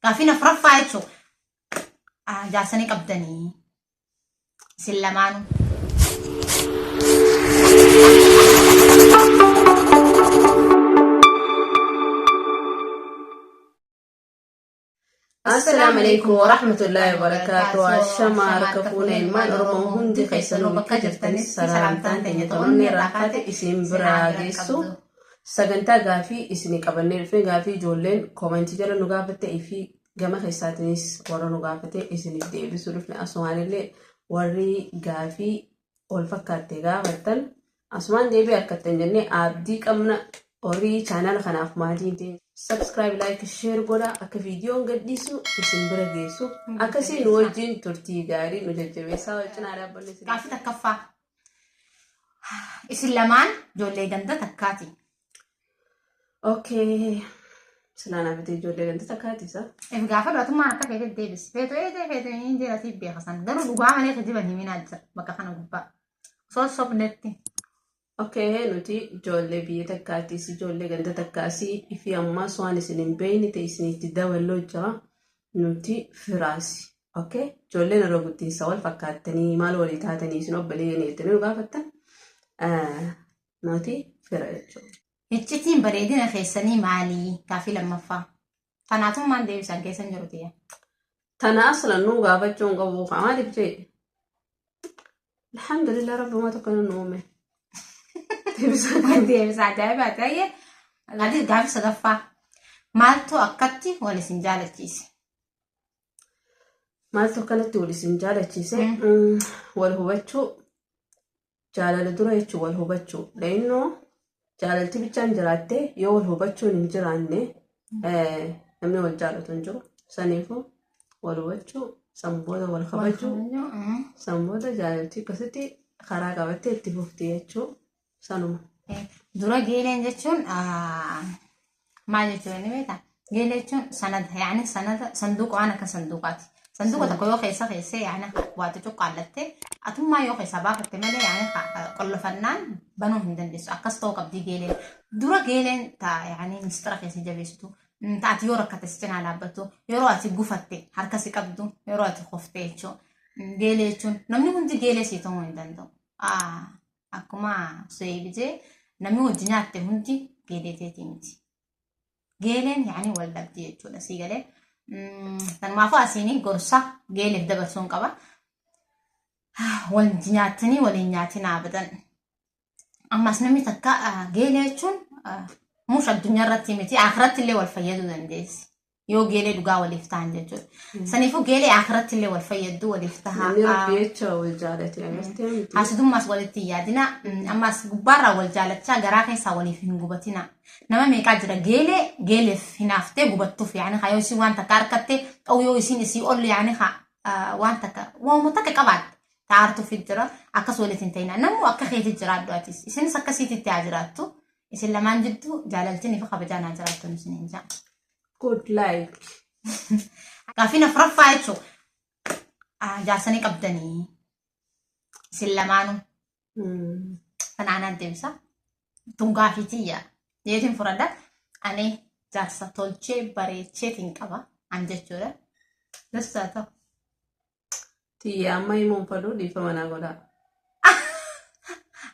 Gaaffiin afuraffaa jechuun jaarsanii qabdanii isin lamaanuu. Assalaamu alaikum warahmatullahi wabarakatuh. Ashama harka fuune ilmaan Oromoo hundi keessanuu bakka jirtanis salaamtaan teenya ta'uun irraa kaate isin biraa geessu. Sagantaa gaafii isinii qabannee dhufne gaafii ijoolleen koomentii jala nu gaafatte fi gama keessaatiinis warra nu gaafate isiniif deebisuu dhufne asumaanillee warri gaafii wal fakkaatte gaafattan asumaan deebii argattan jennee abdii qabna. Warri chaanaala kanaaf maatii hin ta'in subscribe, like, share godhaa akka viidiyoon gadhiisu isin bira geessu. Akkasii nu wajjin turtii gaarii nu jajjabeessaa wal cinaa dhaabbanne isin. Gaaffii takkaffaa. Isin lamaan ijoollee ganda takkaati. Okay. Silaa naa bitee ijoollee ganda takkaati isa. If gaafa duratummaan akka feete deebisi. Feetu eetee feetu hin jedhatiif beeka san. Garuu dhugaa malee kijiba hin himinaa jira bakka kana gubbaa. Osoo sobnetti. Okay, nuti ijoollee biyya takkaatis ijoollee ganda takkaasi fi ammaas waan isin hin beekne ta'e isinitti daballoo jira. Nuti firaasi. Okay, ijoolleen irra guddiinsa wal fakkaattanii maal walii taatanii isin obboleeyyanii jettanii nu gaafattan. Nuti fira jechuudha. Iccitiin bareedina keessanii maali? Gaaffii lammaffaa. Tanaatummaan deebisan keessan jiru tiyya. Tana aslan nuu gaafachuu hin qabu. Maaliif jee? Alhamdulillah rabbi tokko nu uume. Deebisaa Deebisaa ajaa'ibaa ta'e. Gaaffii sadaffaa. Maaltu akkatti wal isin jaalachiise? Maaltu akkanatti wal isin jaalachiise? Wal hubachuu. Jaalala dura jechuun wal hubachuu. Leennoo jaalalti bichaan jiraatte yoo wal hubachuun hin jiraanne namni wal jaalatu hin jiru. Saniifuu wal hubachuu, san booda wal kabajuu, san booda jaalalti akkasitti karaa qabattee itti fufti jechuu sanuma. Dura geeleen jechuun maal jechuudha ni beektaa? Geelee jechuun sanada yaani sanada sanduuqa waan akka sanduuqaati. Sanduuqa tokko yoo keessa keessee yaani waa xixiqqaallattee atummaa yoo keessaa baafatte malee yaani qollofannaan banuu hin dandeessu. Akkas ta'uu qabdi geeleen. Dura geeleen ta yaani mistira keessa jabeessitu. Ta ati yoo rakkatte si cinaa dhaabbattu yeroo ati gufatte harka si qabdu yeroo ati kofte jechuudha. Geelee jechuun namni hundi geelee sii ta'uu hin danda'u. Akkuma Su'eebi jee namni wajji nyaatte hundi geelee teetii miti. Geeleen yaani wal dhabdi jechuudha sii galee. Kanumaafuu asiin gorsa geeleef dabarsuun qaba. Wal nyaattanii waliin nyaatinaa abadan. Ammas namni takka geelee jechuun mush addunyaa irratti miti akhiratti illee wal fayyaduu dandeessi. Yoo geelee dhugaa waliif ta'an jechuudha. Saniifuu geelee akhiratti illee wal fayyaddu waliif taha. Namni rabbi jecha wal jaalate agartee miti. Haasudummaas walitti hin yaadina. Ammas gubbaarraa wal jaalachaa garaa keessaa waliif hin gubatina. Nama meeqaa jira geelee geeleef hinaaftee gubattuuf yaani haa yoo isin waan takka harkatte ta'u yoo isin isii ol yaani haa waan takka waanuma takka qabaatte taa'artuuf jira akkas walitti hin ta'ina. Namuu akka keeti jiraadhu atis isinis akkasiititti haa jiraattu. Isin lamaan jidduu jaalaltinii fi kabajaan haa jiraattu isiniin jaa. Good like. Gaaffiin afuraffaa jechuun jaarsanii qabdanii isin lamaanuu kana anaan deebisa. Tun gaafii tiyya. Jeetiin furadha. Ani jaarsa tolchee bareecheetiin qaba an jechuudha. Dastaa ta'u. Tiyya amma himuun faduu dhiifama naa godhaa.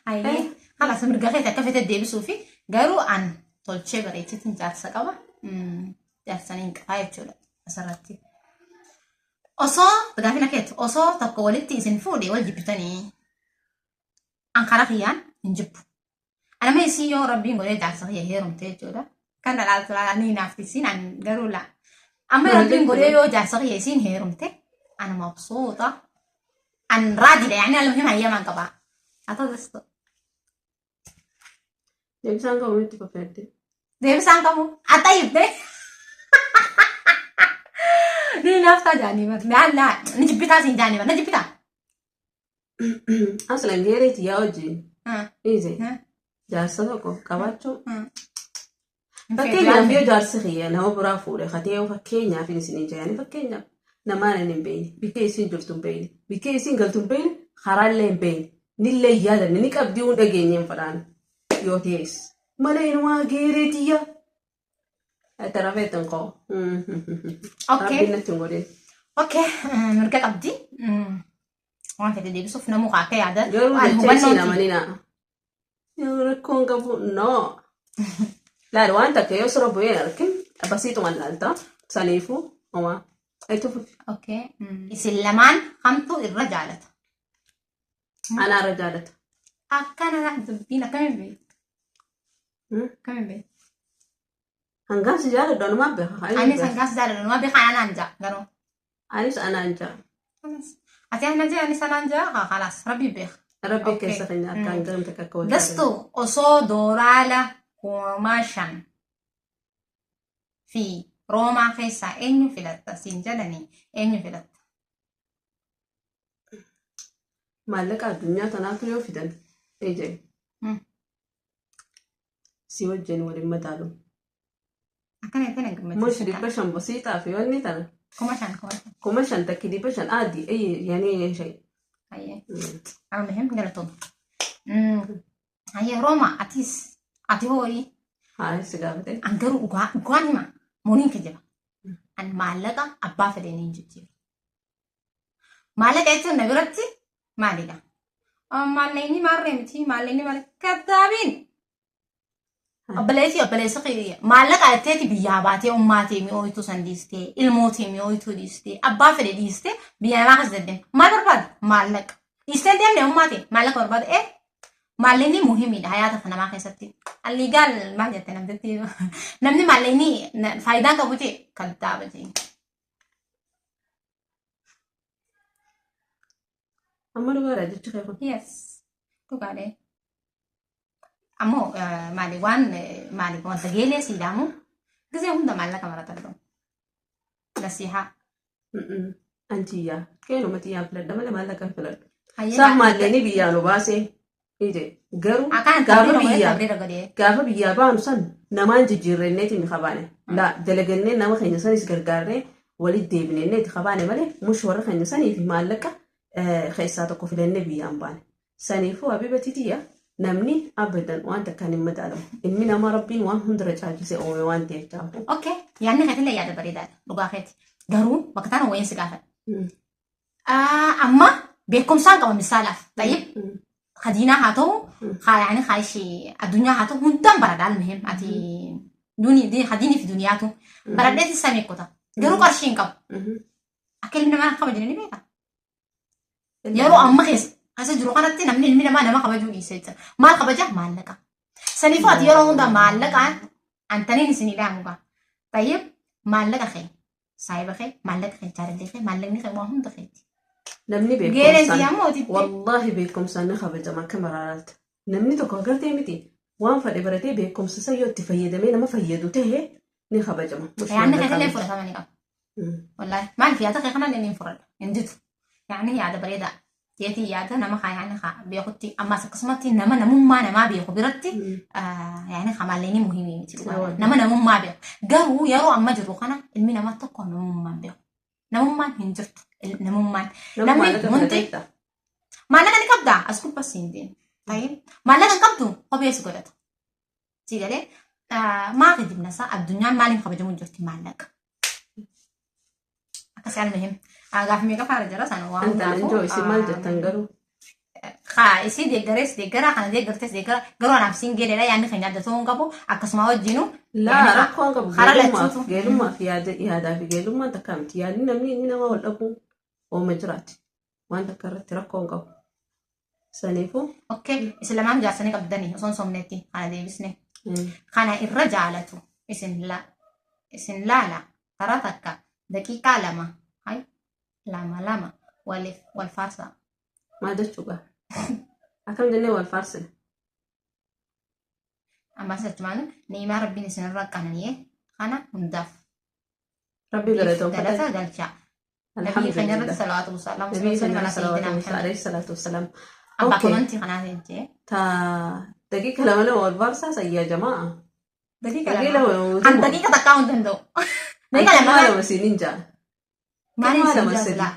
Ayyee haala mirga keeti akka fete deebisuu fi garuu an tolchee bareecheetiin jaarsa qaba. Jaarsaniin qabaa jechuudha asirratti. Osoo gaafina keetu osoo tokko walitti isin fuudhe wal jibbitanii an karaa kiyyaan hin jibbu. Anama isin yoo rabbiin godhee jaarsa kiyya heerumte jechuudha. Kan dhalaaltu laala ni naafti isin an garuu laa. Amma rabbiin godhee yoo jaarsa kiyya isin heerumte ana mabsuuxa. An raadidha yaani almuhim hayyamaan qaba. Haa ta'u dasto. Deebisaan qabu itti fafeette. Deebisaan qabu. Axayyibte. Ni naaftaa jaanii bar. Laa laa ni jibbitaa siin jaanii bar. Na jibbitaa. Aslan geeree tiyyaa wajjin. Dhiise. Jaarsa tokko qabaachuu. Fakkeenyaaf yoo jaarsi kiyya nama biraa fuudhe katee yoo fakkeenyaaf isin jedhani fakkeenyaaf namaan hin beekne bikkee isin jirtu hin beekne bikkee isin galtu hin beekne karaallee hin beekne nillee hin yaadanne ni qabdii hun dhageenye hin fadhaan yoo ta'es malee inumaa geeree tiyya. Itti hin ka'u. Okay. Rabbiin natti hin godhin. Okay, mirga qabdi. Waan fedhe deebisuuf namuu akka yaada. Garuu Waan jecha isiin hubannooti. amaninaa. Rakkoon qabu no. Laal waan takka yoo sirra bu'ee hin argin basiixumaan laalta. Saniifuu homaa. Itti fufi. Okay. Isin lamaan kamtu irra jaalata? Anaarra jaalata. Akkana dubbiin akkamiin beektu? Akkamiin beektu? Hangaan si jaaladhu anumaa beeka. Anis hangaas jaaladhu nama beekaa anaan jaa garuu. Anis anaan jaa. Ati ana jaa anis anaan jaa khalaas rabbi beeka. Rabbi Okay. keessa keenya akkaan garamte akka wal Dastu osoo dooraala 5,000 fi Roomaa keessaa eenyu filatta siin jedhanii eenyu filatta? Maallaqa addunyaa tanaatu yoo fidan ije si wajjin waliin madaalu. Akkana jettee na Mush gammachiisa. 500 basiixaa fi wanni tana 5,000 5,000. 5,000 takki 500 aadii yani shay. Hayyee. Almuhim galatooma. Hayyee Roomaa atis ati hooyi Haa si gaafate. an garuu dhugaa dhugaan hima mooniin kijiba. An maallaqa abbaa fedheen hin jijjiiru. Maallaqa jechuun na biratti maalidha? Maallaqni maarree miti maallaqni maal kattaabiin. Obboleessi obboleessa kiyya maallaqa jetteeti biyyaa baatee ummaatee mi'ooytuu san dhiistee ilmootee mi'ooytuu dhiistee abbaa fedhe dhiistee biyya namaa keessa deddeemte maal barbaada maallaqa dhiistee deemne ummaatee maallaqa barbaada ee maallaqni muhimiidha hayaata namaa keessatti alliigaal maal jette namtitti namni maallaqni faayidaan qabu jee kaddaaba jee. Amma dhugaadha jechi kee kun. Yes. Dhugaadha. Ammoo maali waan maali wanta geelee siidaamu gisee hunda maallaqa marata dhugamu. Nasihaa. Antiyyaa. Keenuma tiyyaan filadha malee maallaqa hin filadhu. Hayyee Saaf maallaqni biyyaa nu baasee. Ije garuu Akkaan gaafa tabriira godhee biyyaa tabriira godhee. gaafa biyyaa baanu san namaan jijjiirrenneeti mi kabaane. La dalagannee nama keenya sanis gargaarree walitti deebinenneeti kabaane malee mush warra keenya sanii fi maallaqa keessaa tokko filannee biyyaan baane. Saniifuu habibati tiyya namni abadan waan takkaan hin madaalamu. Ilmi namaa rabbiin waan hundarra caalchisee uume waan ta'eef caafu. Okay. Yaadni keetillee yaada bareedaadha. Dhugaa keeti. Garuu bakka tana wayiin si gaafadha. Amma beekumsaan qaba misaalaaf. Tayyib kadiinaa haa ta'u, haa yaani haa ishee addunyaa haa ta'u hundaan baradha almuhim ati hadiinii fi duniyaatu baradheetti samii kuta. Garuu qarshii hin qabu. Akka ilmi namaa kabajne ni beeka. Yeroo amma keessa jiru kanatti namni ilmi namaa nama kabajuu dhiisee jira. Maal kabaja? Maallaqa. Saniifuu ati yeroo hunda maallaqaan antaniin isin ilaamu gaa. Tayyib maallaqa kee saayiba kee maallaqa kee jaalallee kee maallaqni kee waa hunda keeti. Namni Geereen beekumsaan siyaa mootitti. wallaahi beekumsaan ni kabajama akka maraaraatti. Namni tokko agartee miti waan fedhe baratee beekumsa isa yoo itti fayyadamee nama fayyadu ta'e ni kabajama. Mush Yaadni maallaqa keetillee miti. fudhatama ni qaba. Wallaahi maaliif yaada kee kanaan inni hin fudhadha hin didu. Yaani yaada bareedaa. Jeetii yaada nama haa yaani haa beekutti ammas akkasumatti nama namummaa namaa beeku biratti yaani haa maallaqni muhiimii miti dhugaa. Nama namummaa beeku. Garuu yeroo amma jirru kana ilmi namaa tokko namummaa hin beeku. Namummaan hin jirtu. Namummaan. Nama Namni maallaqa hundi filateetta. maallaqa ni qabdaa as gubbas hin deemu. Tayyib maallaqa hin qabdu kophee si godhata. Si galee maa kijibna isaa addunyaan maaliin kabajamu jirti maallaqa. Akkasii almuhim. Gaafa meeqa faara jira sana waa Antan hundaafuu. anjoo isin maal jettan garuu? Haa isii deeggarees deeggaraa kana deeggartees deeggara garuu anaaf siin geeleedha yaadni keenya adda ta'uu hin qabu akkasuma wajjinu Laa rakkoon qabu Karaa geelummaaf lachuutu. geelummaaf yaada yaadaa fi geelummaan takka miti yaadni namni ilmi namaa wal dhabuu ooma jiraati waan takka irratti rakkoon qabu. Saniifuu Okay isin lamaan jaarsanii qabdanii osoo hin somnetti kana deebisne kana irra jaalatu isin la isin laala karaa takka daqiiqaa lama hay lama lama waliif wal faarsaa. Maal jechuudha? Akkam jennee wal faarsina? Ammas achumaan ni'imaa rabbiin isinirra qanani'e kana hundaaf Rabbii galatoonfatan. galata galchaa. Nabii keenya irratti Alhamdulillah. salawaatu buusaa. Allahumma Nabii salli keenya ala salawaatu sayyidina buusaa Muhammad. alayhi salaatu wassalaam. Abbaa Okay. komantii kanaa jee. Ta daqiiqa lama lama wal faarsaa sayyaa jamaa. Daqiiqa Daqiiqa lama. lama An daqiiqa takkaa hin danda'u. Daqiiqa lama lama. lama siin hin jaa. Maaliin Lama siin sadi. jaasilaa?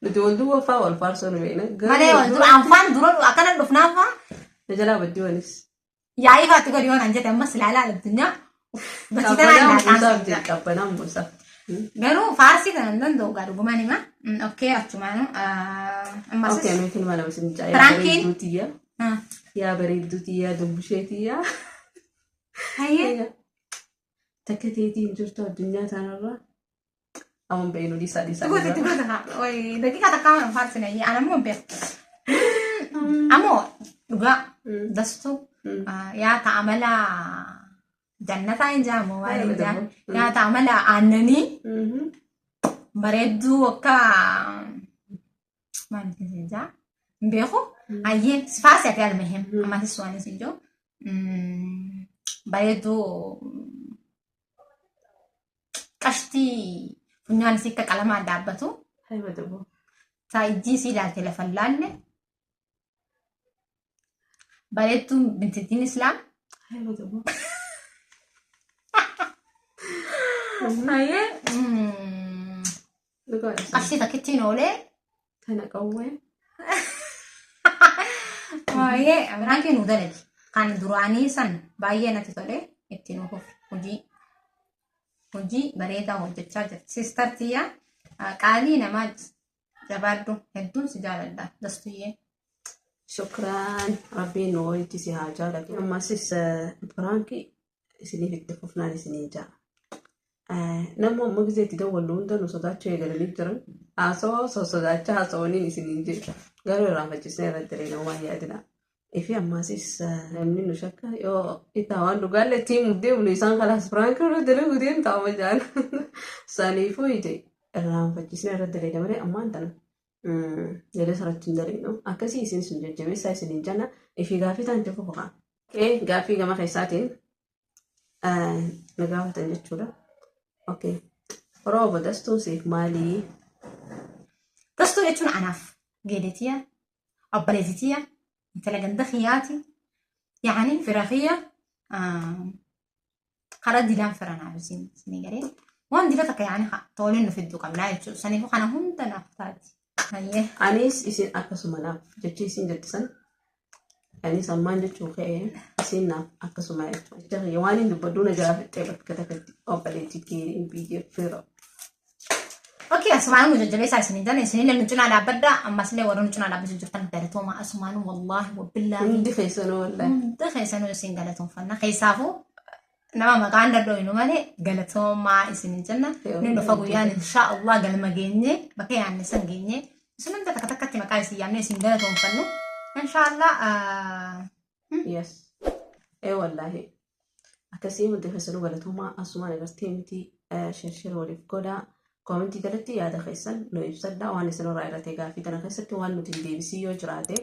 Nuti wal duuba faa wal faarsoo nu beekna. Garuu Malee wal dura anfaan dura akkana dhufnaan faa Na jalaa baddii wanis. yaa'ii faatti gadi waan an jette ammas ilaalaa addunyaa Gatii tanaan Qabbanaan laataan buusaaf siin jedhe qabbanaan buusaaf. Garuu faarsii kana hin danda'u gaa dhugumaan hima. Okay, achumaanu ammas. Okay, nuti ilma nama isin jaa. Yaa Piraankiin. bareedduu tiyya. Yaa bareedduu tiyya dumbushee tiyya. Hayyee. Takka teetii hin jirtu addunyaa tanarra. Amma beenu dhiisaa dhiisaa. Tugote tugote haa. Daqiiqaa takka waan faarsine ana immoo hin beeku. Ammoo dhugaa dastuu yaa ta'a mala jannataa hin jaamu waan hin jaamu. Yaa ta'a mala aannanii bareedduu akka maal isin jaa hin beeku. Ayyee si faarsi ati almahim ammas waan isin jiru bareedduu qashtii funyaan isii akka qalamaan dhaabbatu. Taa ijji isii ilaalte lafa hin laalle. Bareedduun bintittiin islaam. Hayyee qashtii takkittiin oolee. Tana qawwee. Baay'ee biraankii nuu dalagi. Kan duraanii san baay'ee natti tole itti nuu fufi hojii hojii bareedaa hojjechaa jirti. Sister tiyya qaalii namaa jabaadhu hedduun si jaaladha dastuyyee. Shukraan rabbiin nu walitti si haa jaalatu. Ammasis piraankii isiniif itti fufnaan isinii ja'a. Namni amma gisee itti dawwallu hunda nu sodaachuu eegalanii jiran haasawaa osoo sodaachaa haasawaniin isiniin jedhu garuu irraanfachiisnee irratti daleena waan yaadina. Ifi ammaasis namni nu shakka yoo itti waan dhugaallee ittiin muddeemnu isaan kalaas piraankii irra dalaguu deemta amma jaan. Saniifuu ije irraanfachiisnee irratti daleena malee ammaan tana jedhee sarratti hin daleenu. Akkasii isin sun jajjabeessaa isiniin jenna. Ifi gaafii taan itti fufa. Gaaffii gama keessaatiin na gaafatan jechuudha. Okay. Rooba dastuun siif maalii? Dastuu jechuun anaaf geedetiya, obboleessitiya, intala ganda kiyyaati, yaani fira kiyya karaa dilaan fira naaf isin isinii galee waan dila takka yaani toleen nu fidduu qabnaa jechuudha. Saniifuu kana hunda naaf taati. Hayyee. Anis isin akkasuma naaf jechi isin jettisan anis ammaan jechuu ka'ee isin naaf akkasuma jechuudha. Jecha kiyya waan hin dubbadhu na jalaa fixxee bakka takkatti obboleettii kee biyya fira. Okay, asumaanuu nu jajjabeessaa isin jala isinillee nu cinaa dhaabbadha ammasillee warra nu cinaa dhaabbachuu jirtan galatooma asumaanuu wallaahi wabillaahi Hundi keessanuu wallaahi. hunda keessanuu isin galatoomfanna keessaafuu nama maqaan dadhooynu malee galatoomaa isin jenna nu dhufa guyyaan inshaa Allah galma geenye bakka yaanne san geenye isin hunda takka takkatti maqaa isin yaamne isin galatoomfannu inshaa Allah Yes. Ee wallaahi. Akkasii hundi keessanuu galatoomaa asumaan agartee miti share waliif godhaa. Koomentii jalatti yaada keessan nu ibsadhaa waan isin irraa irratti gaaffii tana keessatti waan nuti hin deebisiin yoo jiraate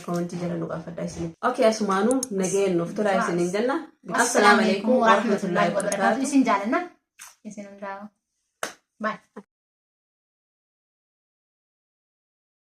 koomentii jala nu gaafadhaa isin. Okay asumaanuu nageen nuuf tolaa isiniin jenna. Assalaamu alaikum warahmatullaahi wabarakaatuh. Isin jaalanna. Isin hundaa. Bye.